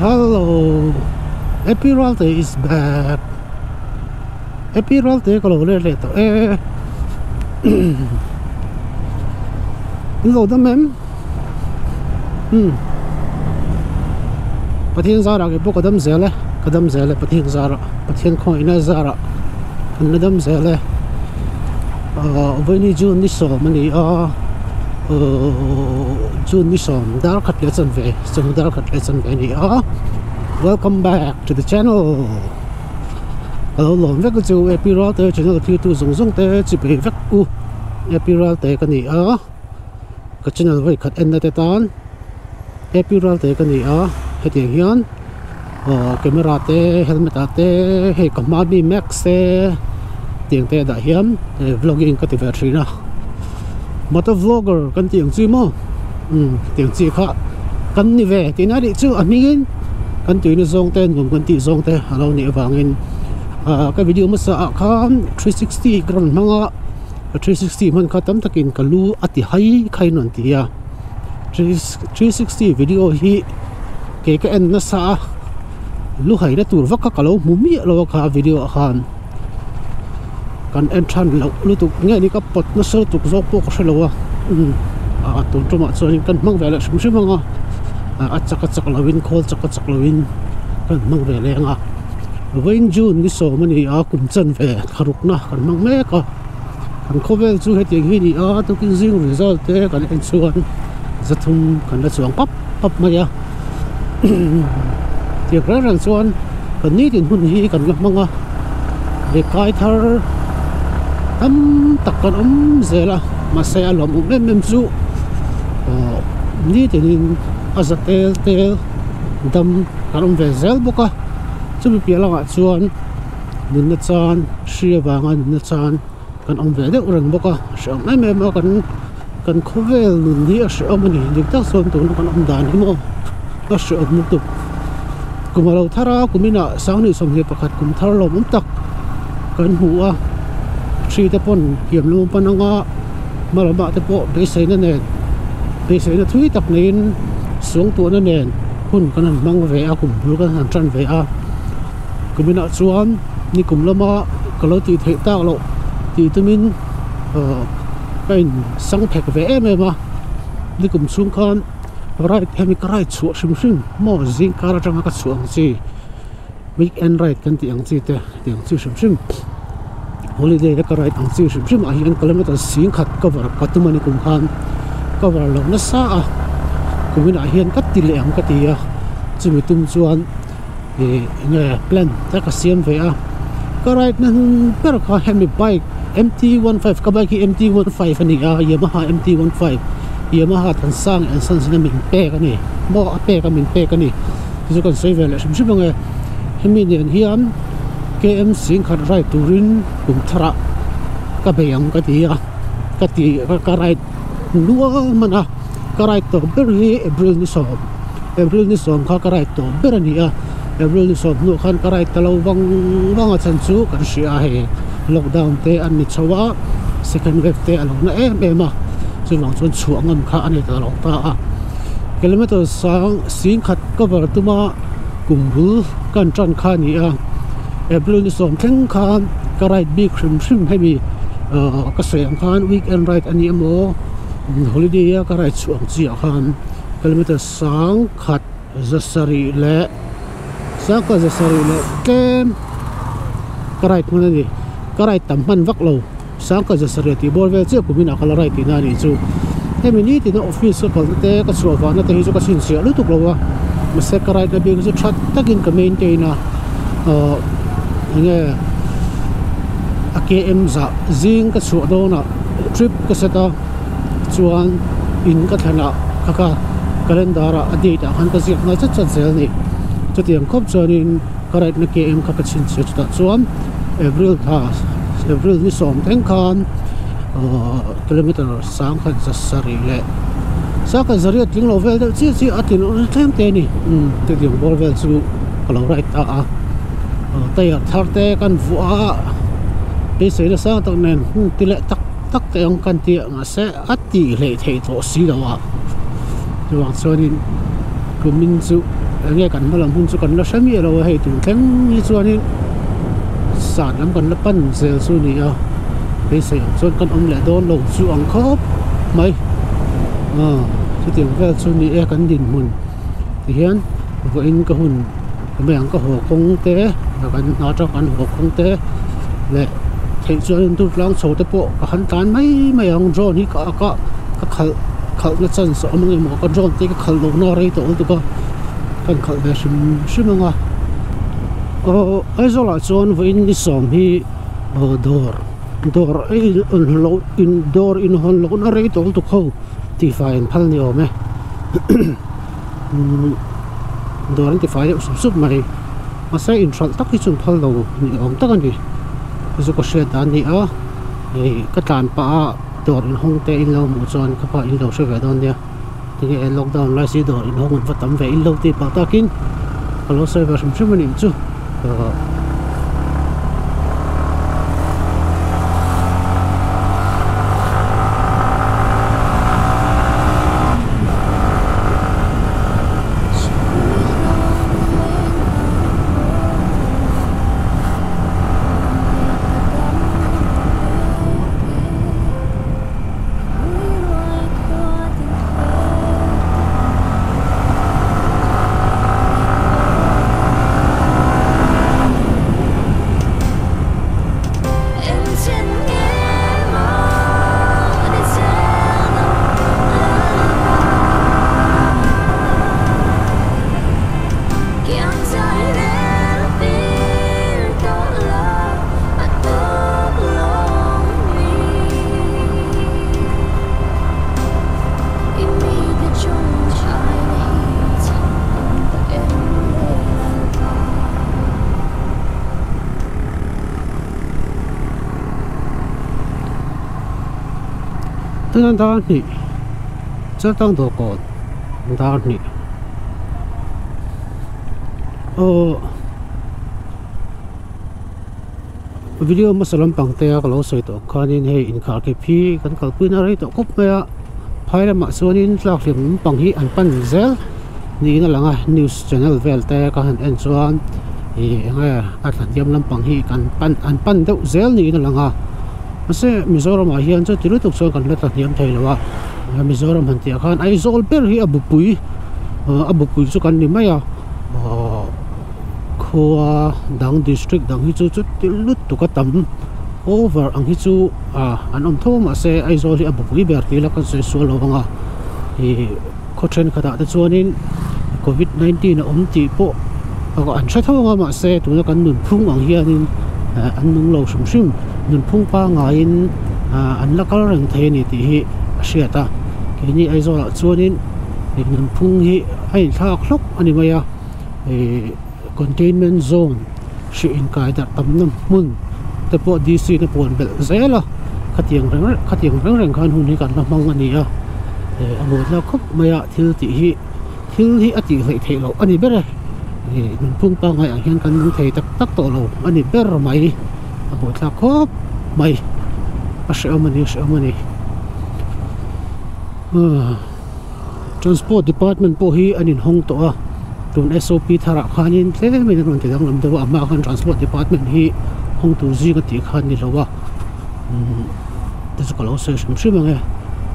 Hello Happy Ralte is back Happy Ralte ka lo let leh tawh e In lo dam em umm Pathian zarah kei pawh ka dam zel e ka dam zel e Pathian zarah Pathian khawngaihna zarah kan la dam zel e ahh vawiini June ni sawm a ni a ahh June ni sawm dar khat leh chanve. Chung dar khat leh chan ve ni a welcome back to the channel ka lo lawm vek chu ap ralte channel thil tu zawng zawng te chi phei vek u ap ralte ka ni a ka channel vawi khat en na te tan ap ralte ka ni a hetiang hian aw camera te helmet ah te hei ka hma mi max te tiang te dah hian vlogging ka ti ve thin a. Motor vlogger kan tih ang chi maw umm tiang chi kha kan ni ve tih na nih chu a hmingin kan tuina zawng te nuam kan tih zawng te a lo nih avangin ah ka video hmasa ah khan 360 ka rawn hmang a 360 hman kha tam takin ka lu a ti hai khai an rawn ti a 360 video hi kei ka en nasa a lu haina tur vak kha ka lo hmu miah lo a kha video ah khan. Kan en than loh lutuk nge ni ka pawt nasa lutuk zawk pawh ka hre lo a umm ah tun tumah chuanin kan hmang ve leh hrim hrim ang a a chak a chak lovin khawl chak a chak lovin kan hmang ve leng a vawiin June ni sawm a ni a kum chanve thlarukna kan hmang mek a kan khawvel chu hetiang hi a ni a tukin zing result te kan en chuan zathum kan la chuang pap pap mai a tiang reng reng chuan kan nitin hun hi kan la hmang a. Kai thar tam tak kan awm zel a mahse a lawmawm em em chu ahh nitinin a za tel tel dam kan awm ve zel bawk a chumi piah lamah chuan nunna chan hri avanga nunna chan kan awm ve deuh reng bawk a a hrehawm em em a kan kan khawvel nun hi a hrehawm a ni dik tak chuan tuna kan awm dan hi maw a hrehawm lutuk kum a lo thar a kum inah sanghnih 21 kum thar lawmawm tak kan hmu a hri te pawn kiam lawm pan anga hma lamah te pawh beiseina nen beiseina thui tak neiin suangtuahna nen hun kan han hmang ve a kum bul kan han tan ve a kum inah chuan ni kum lama ka lo tih theih tak loh tih tumin ahh ka in sang phek ve em em a ni kum chhung khan ride hemi ka ride chhuah hrim hrim maw zing kar atanga ka chhuah ang chi weekend ride kan tih ang chi te tih ang chi hrim hrim holiday te ka ride ang chi hrim hrim ah hian kilometer sing khat cover ka tum a ni kum khan cover loh nasa a kum inah hian ka ti leh ang ka ti a chumi tum chuan ih enge plan te ka siam ve a ka ride na hnung ber kha hemi bike mt15 ka bike hi mt15 a ni a yamaha mt15 yamaha thansang and sons in a min pek a ni maw a pek a min pek a ni chu kan sawi ve leh hrim hrim ang e hemi nen hian km singkhat ride turin kum tharah ka bei ang ka ti a ka ti ka ride nual hman a ka ride tawp ber hi april ni sawm april ni sawm kha ka ride tawp ber a ni a april ni sawm hnuah khan ka ride ta lo vang vang a chhan chu kan hria a hei lockdown te an ni chho a second wave te a lo na em em a chuvang chuan chhuah ngam kha a ni ta lo ta a kilometer sang singkhat cover tuma kum bul kan tan kha a ni a april ni sawm thleng khan ka ride bik hrim hrim hemi ahh ka sawi ang khan weekend ride a ni emaw holiday a ka ride chhuah ang chi ah khan kilometer sang khat za sarih leh sang khat za sarih leh tlem ka ride hman a ni ka ride tam hman vak lo. Sangkhat za sarih tih bawr vel chiah kumin ah ka la ride tihna a nih chu. Hemi nitin a office ka kalna te ka chhuah vahna te hi chu ka chhinchhiah lutuk lo a, mahse ka ride na bik hi chu tha takin ka maintain a, ahh enge a km zah zing ka chhuah dawnah trip ka set a chuan in ka thlen ah kha ka calendar ah a date ah khan ka ziak nghal chat chat zel a ni. Chutiang khawp chuanin ka ride na km kha ka chhinchhiah chutah chuan. April thla April ni sawm thleng khan ahh kilometer sangkhat za sarih leh sangkhat zariat tling lo vel deuh chiah chiah a tlin loh tlem te a ni umm chutiang bawr vel chu ka lo ride ta a aw tyre thar te kan vuah a beisei na sang tak nen hmun ti leh tak tak te ang kan ti a mahse a tih hleih theih tawh si lo a chuvang chuanin kumin chu. Enge kan hma lam hun chu kan la hre miah lo a, hei tun thleng hi chuanin san lam kan la pan zel chu a ni a, beisei ang chuan kan awm leh dawn lo chu ang khawp mai. Aw chutiang vel chu ni e kan dinhmun tihian vawiin ka hun mai ang ka haw kawng te kan hna atang kan haw kawng te leh theih chuan tur tlang chho te pawh ka han tlan mai mai ang drone hi ka ak a ka khalh khalhna chance a awm ang emaw ka drone te ka khalh lohna a rei tawh lutuk a ka inkhalh ve hrim hrim ang a aw Aizawlah chuan vawiin ni sawm hi aw dawr dawr a inhawn dawr inhawn lohna rei tawh lutuk ho tihfai an phal ni awm e dawr an tifai deuh sup sup mai mahse inhralh tak hi chu an phal lo ni awm tak a ni chu ka hriat dan a ni a hei ka tlan pah a dawr inhawng te in lo hmuh chuan ka pa in lo hre ve dawn nia tinge lockdown lai si dawr inhawng an va tam ve in lo tih pah takin ka lo sawi ve hrim hrim a nih chu. Tuna dar hnih chaltang dawhkawn dar hnih aw video hmasa lampang te a ka lo sawi tawh ang khanin hei inkhar kep hi kan kalpui na rei tawh khawp mai a phai lamah chuanin tlak hlim lampang hi an pan zel niin a lang a news channel vel te ka han en chuan ih eng nge a thlahniam lampang hi kan pan an pan deuh zel niin a lang a mahse Mizoram ah hian chuti lutuk chuan kan la thlahniam thei lo a Mizoram han tih ah khan Aizawl ber hi a bupui a bupui chu kan ni mai a ahh. Khua dang district dang hi chu chuti lutuk a tam over ang hi chu ah an awm tho a mahse Aizawl hi a bupui ber tih ila kan sawi sual lo ang a ih khaw thenkhatah te chuanin covid 19 a awm tih pawh an hre tho ang a mahse tuna kan nunphung ang hianin eh an nung lo hrim hrim nunphung pangaiin ah an la kal reng thei a ni tih hi a hriat a keini Aizawlah chuanin nunphung hi a inthlak hlawk a ni mai a. Ih containment zone hrih inkai darh tamna hmun te pawh D_C na puan belh zel a khatiang reng reng khatiang reng reng khan hun hi kan la hmang a ni a ih a mawina khawp mai a thil tih hi thil hi a tih hleih theih loh a ni ber e ih nunphung pangngai ah hian kan nung thei tak tak tawh lo a ni ber mai a buaithlak khawp mai a hrehawm a ni a hrehawm a ni ah. Transport department pawh hi an inhawng tawh a tun S_O_P tharah khanin tlem in an rawn ti danglam deuh a a hmaah khan transport department hi hawng tur zing a tih kha a ni lo a umm te chu ka lo sawi hrim hrim ang e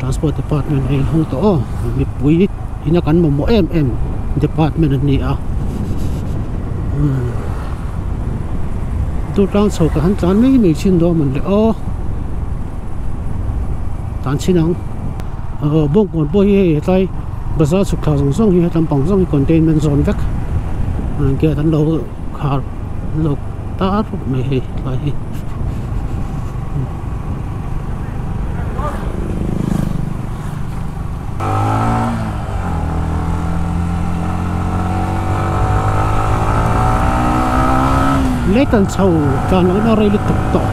transport department a inhawng tawh aw mipui ina kan mamawh em em department an ni a umm durtlang chho ka han tlan mai mai thin dawn mawn le aw tlan chhin ang. Aw bawngkawn pawh hi hei hetlai bazar chhuk thla zawng zawng hi hetlam pang zawng hi containment zone vek gate an lo khar an lo tar rup mai hei tlai hi. Leitan chho tlan lohna rei lutuk tawh.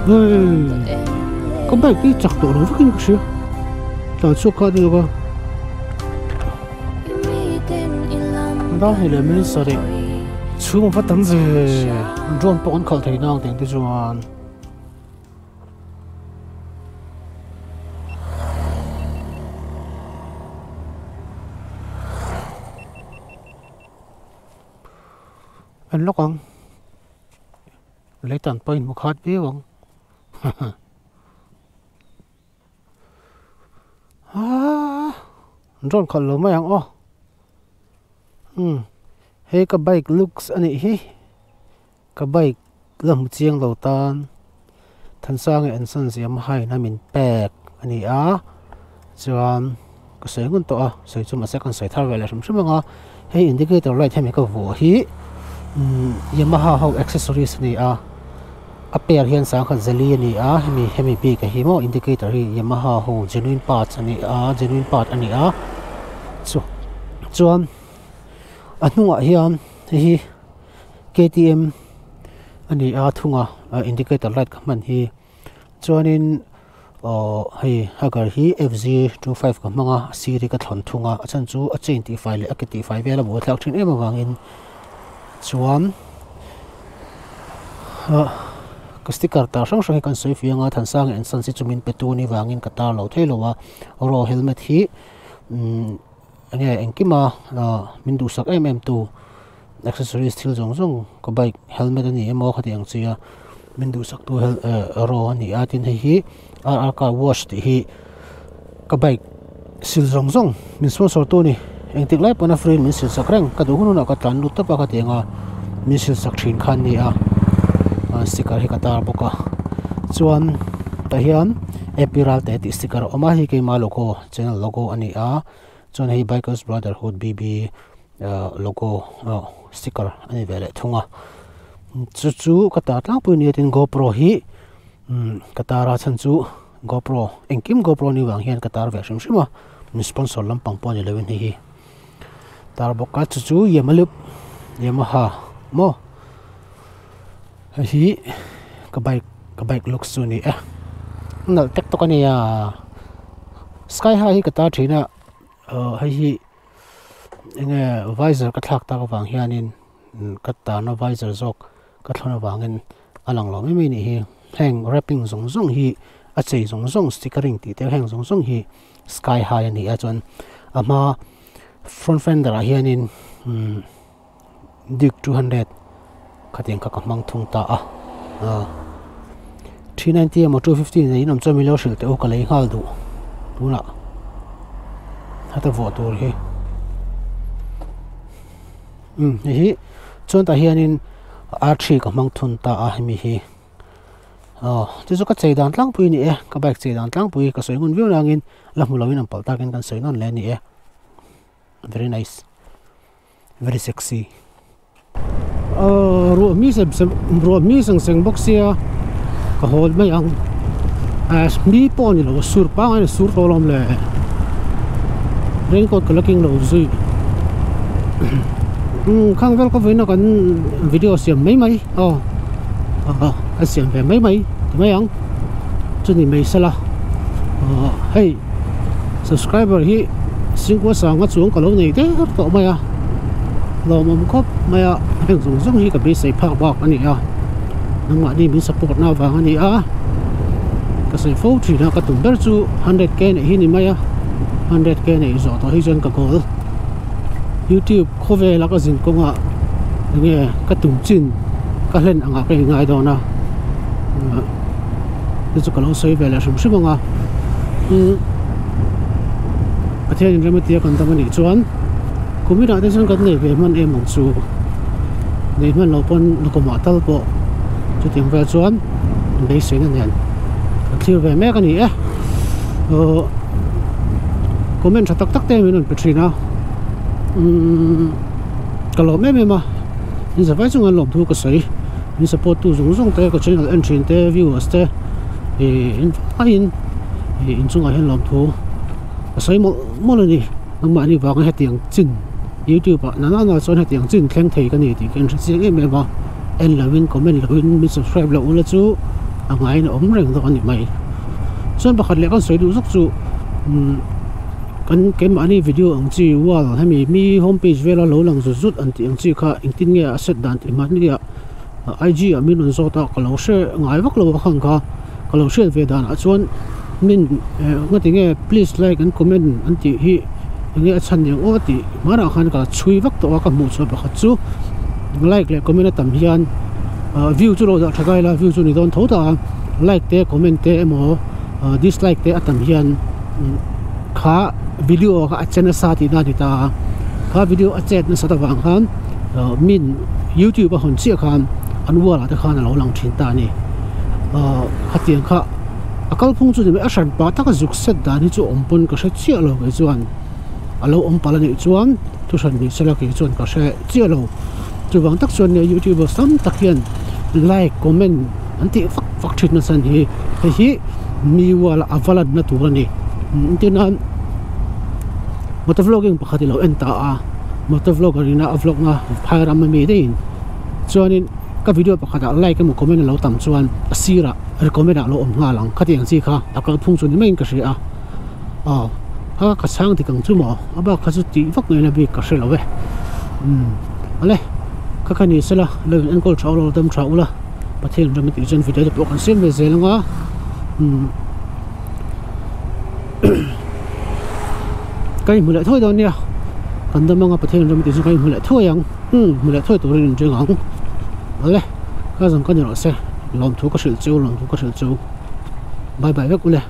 Hei ka bike hi chak tawh lo vekin ka hria tlan chhuak kha a ni lo va dar hnih leh minute sarih chhung a va tam ve drone pawh an khalh thei nang tih ang te chuan. En lawk ang leitan pawhin hmu khat viau ang aaa drone khalh lo mai ang aw umm hei ka bike looks a nih hi. Ka bike la hmu chiang lo tan Thansanga ensan ziam hain a min pek a ni a, chuan ka sawi ngun tawh a, sawi chu mahse kan sawi thar ve leh hrim hrim ang a, hei indicator light hemi ka vuah hi umm Yamaha ho accessories a ni a, a pair hian sangkhat zali a ni a, hemi hemi bik a hi maw indicator hi Yamaha ho genuine parts a ni a genuine part a ni a, chu chuan a hnungah hian hei hi. K_T_M a ni a thung a indicator light ka hman hi chuanin aww hei hagar hi F_Z 25 ka hmang a a sir hi ka thlawn thung a a chhan chu a chain tih fai leh a ke tih fai vel a buai thlak thin em avangin chuan ah ka sticker tar hrang hrang hi kan sawi fiang a Thansanga and Sons hi chu min pe tu a nih vangin ka tar lo thei lo a raw helmet hi umm enge engkima ah min duhsak em em tu. Accessories thil zawng zawng ka bike helmet a ni emaw khati ang chi a min duhsak tu hel eh raw a ni a tin hei hi R R car wash tih hi ka bike sil zawng zawng min sponsor tu a ni engtik lai pawn a free in min sil sak reng ka duh hun hunah ka tlan lut tawp a khati ang a min sil sak thin kha an ni a sticker hi ka tar bawk a chuan tah hian A P Ralte tih sticker a awm a hei keima logo channel logo a ni a chuan hei bikers brotherhood B B. Logo sticker a ni ve leh thung a chu chu ka tar tlangpui nia tin gopro hi ka tar a chhan chu gopro engkim gopro ni vang hian ka tar ve hrim hrim a min sponsor lampang pawh a ni lo in hei hi tar bawk a chu chu yamalup yamaha maw hei hi ka bike ka bike looks chu a ni e nalh tek tawk a nia sky high hi ka tar thin a hei hi. Enge visor ka thlak tak avang hianin ka tana visor zawk ka thlawn avangin a lang lo mai mai anih hi heng wrapping zawng zawng hi a chei zawng zawng stickering tih te heng zawng zawng hi sky high a ni a chuan a hma front fender ah hianin umm duke 200 khatiang kha ka hmang thung ta a 390 emaw 250 nei in awm chuan min lo hrilh teh u ka lei nghal duh tunah heta vuah tur hi um hei hi chuan tah hianin R3 ka hmang thun ta a hemi hi aw chu chu ka chei dan tlangpui a ni e ka bike chei dan tlangpui ka sawi ngun viau nangin la hmu loin an palh takin kan sawi nawn leh a ni e very nice. Very sexy. Aw ruah mi sem sem ruah mi seng seng bawk sia ka hawl mai ang ah mi pawh a ni lo sur pangai a sur tawh alawm le raincoat ka la keng lo zui umm khang vel ka vawiin a kan video siam mai mai aw ka siam ve mai mai ti mai ang chuni mai sela aw hei. Subscriber hi Singkua sanga chuang ka lo nei der tawh mai a, lawmawm khawp mai a, heng zawng zawng hi ka beisei phak bak a ni a, nangmahni min support na avang a ni a, ka sawi fo thin a, ka tum ber chu 100k neih hi ni mai a, 100k neih zawh tawh hi chuan ka goal youtube khawvel a ka zin kawngah enge ka tum chin ka hlen angah ka inngai dawn a. Chu chu ka lo sawi ve leh hrim hrim ang a umm Pathian in rem a tia kan dam a nih chuan kum inah te chuan kan nei ve hman em ang chu nei hman loh pawn lukhumah tal pawh chutiang vel chuan beiseina nen kan thlir ve mek a ni e aww comment tha tak tak te min rawn pe thin a umm ka lawm em em a in zavai chunga lawmthu ka sawi. Min support tu zawng zawng te ka channel en thin te viewers te ih in vaiin ih inchungah hian lawmthu ka sawi mawlh mawlh a ni nangmahni vanga hetiang chin youtube ah nana nana chuan hetiang chin thleng thei ka ni tih ka inhre chiang em em a en lo in comment lo in min subscribe loh ula chu a ngaiin a awm reng dawn a ni mai. Chuan pakhat leh kan sawi duh zawk chu umm kan keimahni video ang chi wall hemi mi home page vela lo lang zut zut an tih ang chi kha engtin nge a set dan tih mahni ah IG ah min rawn zawt a ka lo hre ngai vak lo a khang kha ka lo hriat ve danah chuan min eh ngati nge please like and comment an tih hi enge a chhan eng aw tih hmanah khan ka chhui vak tawh a ka hmuh chhuah pakhat chu like leh comment a tam hian ah view chu lo dah tha ila view chu ni dawn tho ta a like te comment te emaw ah dislike te a tam hian kha video kha a che nasa tih na a ni ta a kha video a chet nasat avang khan ah min youtube a hawn chiah khan an wall ah te khan a lo lang thin ta a ni ah khatiang kha a kalphung chu ni mai a hran pah taka zuk set dan hi chu awm pawn ka hre chiah lo kei chuan a lo awm palh a nih chuan thu hran ni sela kei chuan ka hre chiah lo chuvang tak chuan nia youtuber tam tak hian like comment an tih vak vak thin nasa a ni hi hei hi mi wall a va lanna tur a ni entir nan motor vlogging pakhat i lo en ta a motor vlogger ina a vlog na phai ram ami daih in chuanin ka video pakhat ah like emaw comment a lo tam chuan a sirah recommend ah a lo awm nghal ang khatiang chi kha a kalphung chu ni maiin ka hria a aw a ka chhang dik ang chu maw a bak kha chu tih vak ngaihna bik ka hre lo e umm awle kha kha ni sela lo in enkawl tha ula lo dam tha ula Pathian ram a tih chuan video te pawh kan siam ve zel ang a umm ka inhmu leh thuai dawn nia kan dam anga Pathian ram a tih chuan ka inhmu leh thuai ang umm hmu leh thuai turin in ring ang awle ka zawng ka ni rawh se lawmthu ka hrilh chu lawmthu ka hrilh chu bye bye vek ule.